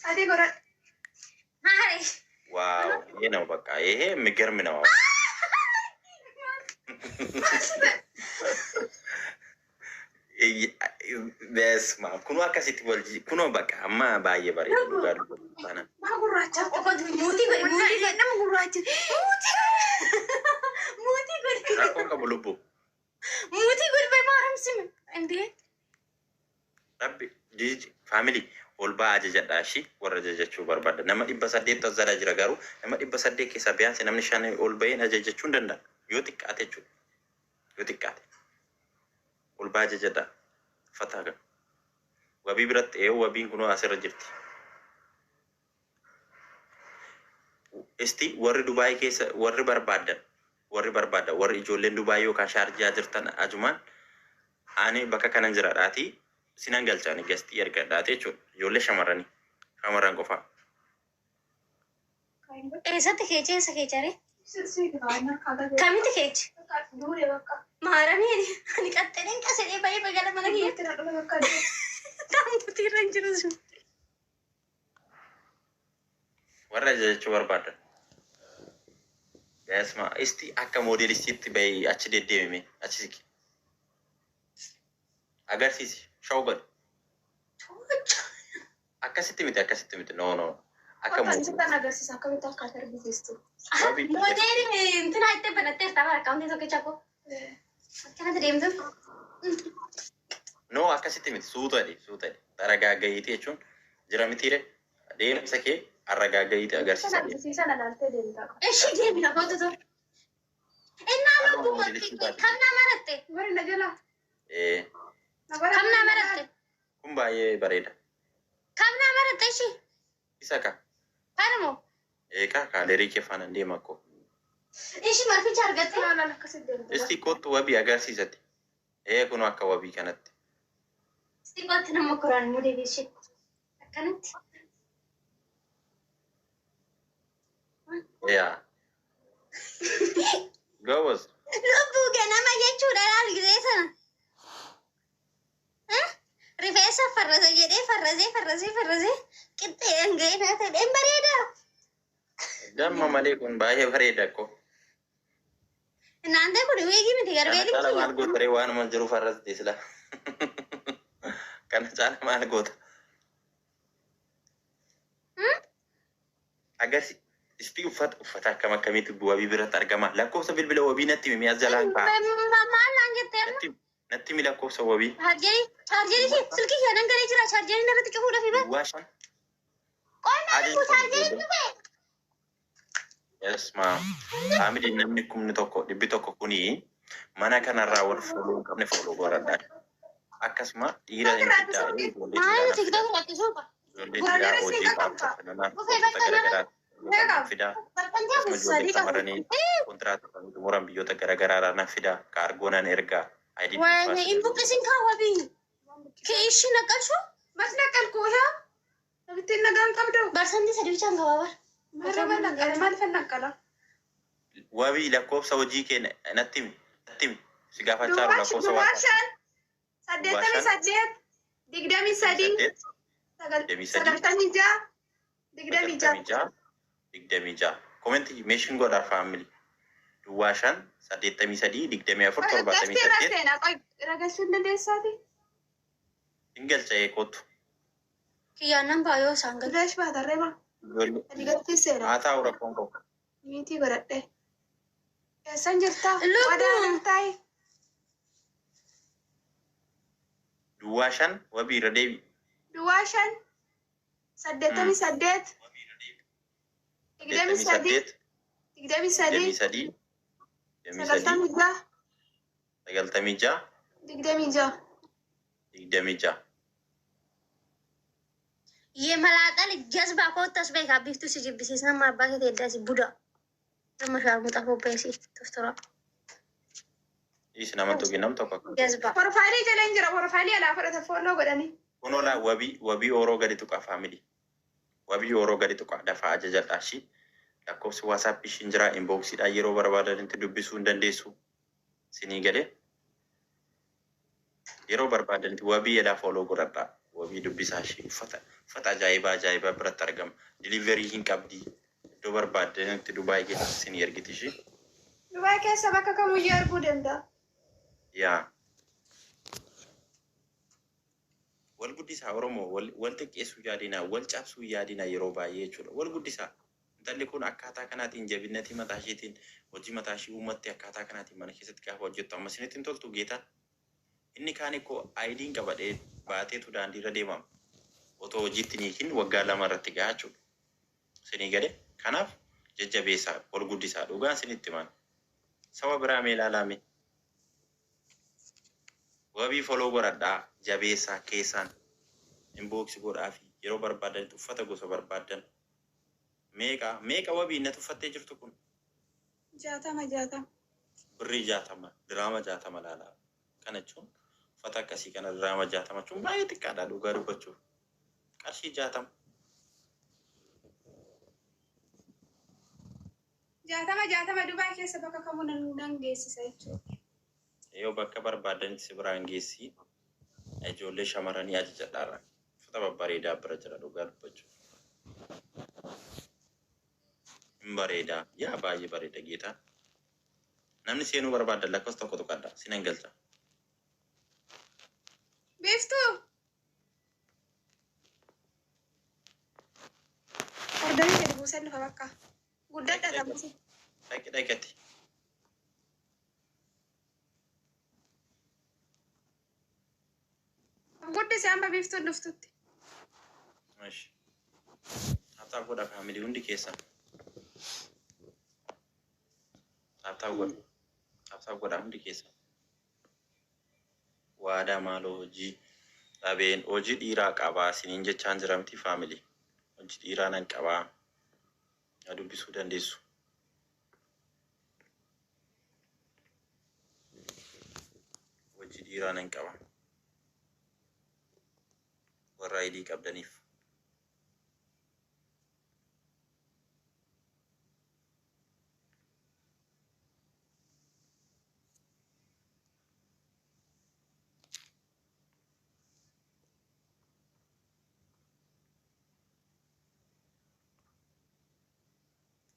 Adii godhadhu. Maali? Wow, ይሄ ነው በቃ ይሄ የሚገርም ነው። በስመ አብ kunoo akkasitti wal kunoo bakka amma baay'ee bareeda dhugaa dubbatu taanaan. Maa gurraacha. Qofa muutii godhi muutii godhi. Nama gurraacha. Muutii godhi. Rakkoon qabu lubbu. Muutii godhi bay maaramsime. Indee. Rabbi jiji family ol ba'aa ajajadhaa ishii warra ajajachuu barbaada. Nama 800 as jala jira garuu nama 800 keessaa biyaansi namni 5 ol ba'een ajajachuu hin danda'a. Yoo xiqqaate jechuudha. Yoo xiqqaate. Ol ba'aa ajajadhaa. Fataa kan. Wabii biratti ee wabiin kunoo asirra jirti. Isti warri Dubaay keessa warri barbaaddan warri barbaaddan warri ijoolleen Dubaay yookaan Shaarjiyaa jirtan ajumaan ani bakka kanan jira dhaatii sinan galcha ani gastii ergadhaati jechuudha. Ijoollee shamarranii shamarran qofaa. Eessatti keeche eessa keecharee? Kamitti keeche? Maaramii ani qaxxaleen qasedhee baay'ee bagala mana kiyya. Taambutii irra hin jiru sun. Warra ajajachuu barbaadan. Gasma isti akka moodelistiitti bahii achi deddeemime achi siqi. Agarsiisi show godhi. Akkasitti miti akkasitti miti no no akka Sitti agarsiisa akkamitti akka ati argisiistu. Wabii Moodeelii intina itti banatteerta bara akkaawuntii tokkicha koo. Akkanatti deemtu. No akkasitti miti suuta jedhi suuta jedhi aragaagayiiti jechuun jira mitiire deemsa kee aragaagayiiti agarsiisa. Argisiisan alaaltee deemta. Ishii deemina kootu ture. Innaa Akka lubbuu moodelistii taate. kam naa maratte? Bari na jala. Ee Kam naa maratte? kun baay'ee bareeda. Kam naa maratte ishii? Isa ka Kanamo? eegaa kaalerii kee faana deema koo. Ishii marficha argatte? Naalaan akkasitti deemta. Isti kottu wabii agarsiisati. Ee kun akka wabii kanatti. Isti kootti nama koraan immoo deebi'e ishee. Akkanatti. Yaa. Gobos. Lubbuu ganama jechuudha laal gisee sana. Rifeensa farrasa jedhee farrasee farrasee farrasee qixxee dhanga'ee naa ta'e hin bareeda. Damma malee kun baay'ee bareeda ko. Naantee kun wiigii miti Kana garbeelii caala maal kiyya. goota ree waanuma jiru farrasti sila. Kana caala maal goota. Agarsi isti uffata uffata akkam akkamiitu wabii biratti argama. Lakkoofsa bilbila wabii natti himi as jalaan ka'a. Maal naan jettee amma? Natti natti himi lakkoofsa wabii. Chaarjerii chaarjerii silkii kee nan galee jira chaarjerii narratti cufuudhaaf hima. Duwwaa 5. Qonna lubbuu Ajaja chaarjerii cufee. Yes ma. Family namni 1,100 kuni mana kanarraa wal follow hin qabne follow godhadhaa. Akkasuma dhiira hin fiddaa ijoollee Maal dhiiraa na fidaa. tiktok irratti suuqa. Ijoollee dhiiraa hojii qabu Bufee uffata bakka nama garaagaraa na fidaa. barqantaa Akkasuma ijoollee shamarranii kontiraata xumuran biyyoota garaagaraa na fidaa. Kaargoo nan ergaa. ID Wayne hin buqqisin kaawwabii. Kee ishii naqalshu Mas naqalku yaa. Nabittiin nagaan qabdu. barsantii sadii bichaan gabaabaa. Maal naqala maal naqala? Wabii lakkoofsa hojii kee natti himi. Natti himi. Si gaafachaa jiru lakkoofsa Duwwaa WhatsApp. 5 88 23 8 23 96 26. 96 26. Komentii meeshin godhaa family. Duwwaa 5 83 24 Gastii irraa 78 seenaa qoy ragalchuu hin dandeessaati? Hin galcha eekootu. Kiyyaan nan baay'oo isaan galu. Bileesh baatarree maa? Ani galtii seenaa. Haa taa'u rakkoon qabu. Miitii godhadhe. Eessan jirtaa? Lubbuu. Wadaa jirtaayi? Duwwaa 5 wabii irra deebi. Duwwaa 5 88 23 88 23 23 23 96 96 26. 26. የመላጣ ልጅ ጀዝባ koottas beekaa biiftuu si jibbisiisa nama abbaa kee teeddaa si buda. Nama shaarmuxa bobbeessi tuftura. Dhiisi nama tuqi nam tokko akka. Jazba. Profaayilii jala hin jira. Profaayilii alaa fudhata follow godhanii. Kunoo laa wabii wabii ooroo gadi tuqa family. Wabii ooroo gadi tuqa dafaa ajajadhaa ishii. Lakkoofsi WhatsApp ishiin jira inboxiidhaan yeroo barbaadanitti dubbisuu hin dandeessu. Sinii galee yeroo barbaadanitti wabii jedhaa follow godhadhaa. Wabii dubbisaa ishee uffata ajaa'ibaa ajaa'ibaa biratti argama. Delivery hin qabdi. Iddoo barbaaddanitti Dubaay keessatti isin ergiti ishee. Dubaay keessa bakka kamiyyuu arguu danda'a. Yaa. Wal guddisaa Oromoo, wal xiqqeessuu yaadinaa, wal cabsuu yaadinaa yeroo baay'ee jechuudha. Wal guddisaa. Intalli kun akkaataa kanaatiin jabinnatii mataa isheetiin hojii mataa ishee uummatte akkaataa kanaatiin mana keessatti gaafa hojjettu amma isinitti hin toltu geetaa. Inni kaan ikkoo IDn qabadhee baateetu daandiirra deemama. Otoo hojiitti hin hiikin waggaa 2 irratti gahaa jechuudha. Isinii galee? Kanaaf jajjabeessaa, ol guddisaa. Dhugaan isinitti himaan. Saba biraa mee ilaalaa mee. Wabii follow godhadhaa, jabeessaa keessaan. Inbox godhaafi yeroo barbaadanitti uffata gosa barbaaddan. Meeqa meeqa wabii innati uffattee jirtu kun? 60 60. Birrii 60 diraama 60 laalaa. Kana jechuun uffata akkasii kana diraama 60 jechuun baay'ee xiqqaadha dhugaa dubbachuuf. Qarshii 60. 60 60 Dubaay keessa bakka kamuu nan nan geessisa jechuudha. Yoo bakka barbaaddanitti si biraan geessi. Ijoollee shamarranii ajajadhaarra. Uffata babbareedaa bira jira dhugaa dubbachuuf. Hin bareeda. Yaa baay'ee bareeda geetaa. Namni seenuu barbaaddan lakkoofsa tokko tuqadha. Sinan galcha. Biiftuu! Ordarii gadi buuseen dhufa bakka. Guddadha tabbisi. Dhaqi dhaqati. Guddise amma biiftuun dhuftutti. Eshi. Tap tap godha family hundi keessan. Tap tap godha. Tap tap godha hundi keessan. Waadaa maaloo hojii dhabeen hojii dhiiraa qabaa siniin jechaan jira miti family. Hojii dhiiraa nan qabaa. Na dubbisuu dandeessu. Hojii dhiiraa nan qaba. Warra ID qabdaniif.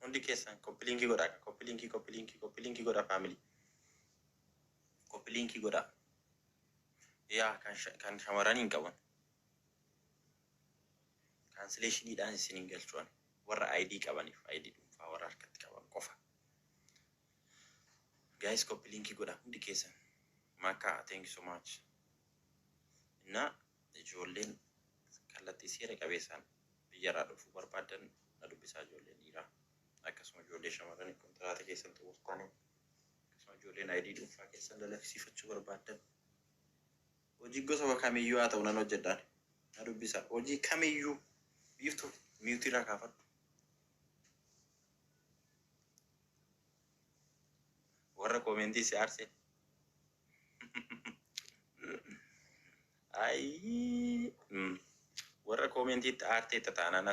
Hundi keessan copy link godhaa. Copy link, copy link, copy link godhaa family. Copy link godhaa. Yaa kan shamarranii hin qaban. Cancellationiidhaan isin hin galchuan. Warra ID qabaniif ID dhuunfaa warra harkatti qaban qofa. Guys copy link godhaa hundi keessan. Makaa thank you so much. Inna ijoolleen kallattii seera qabeessaan biyyarraa dhufuu barbaadan na dubbisaa ijoolleen dhiiraa. Akkasuma ijoollee shamarranii kontiraata keessan xumurtanii akkasuma ijoolleen ID dhuunfaa keessan dalagsiifachuu barbaadan. Hojii gosa kamiyyuu haa ta'u nan hojjedhaan. Na dubbisaa. Hojii kamiyyuu biiftuu mute irraa kaafadhu. Warra comment si aarse. Ayii. Warra commentiitti aarteetta taanaan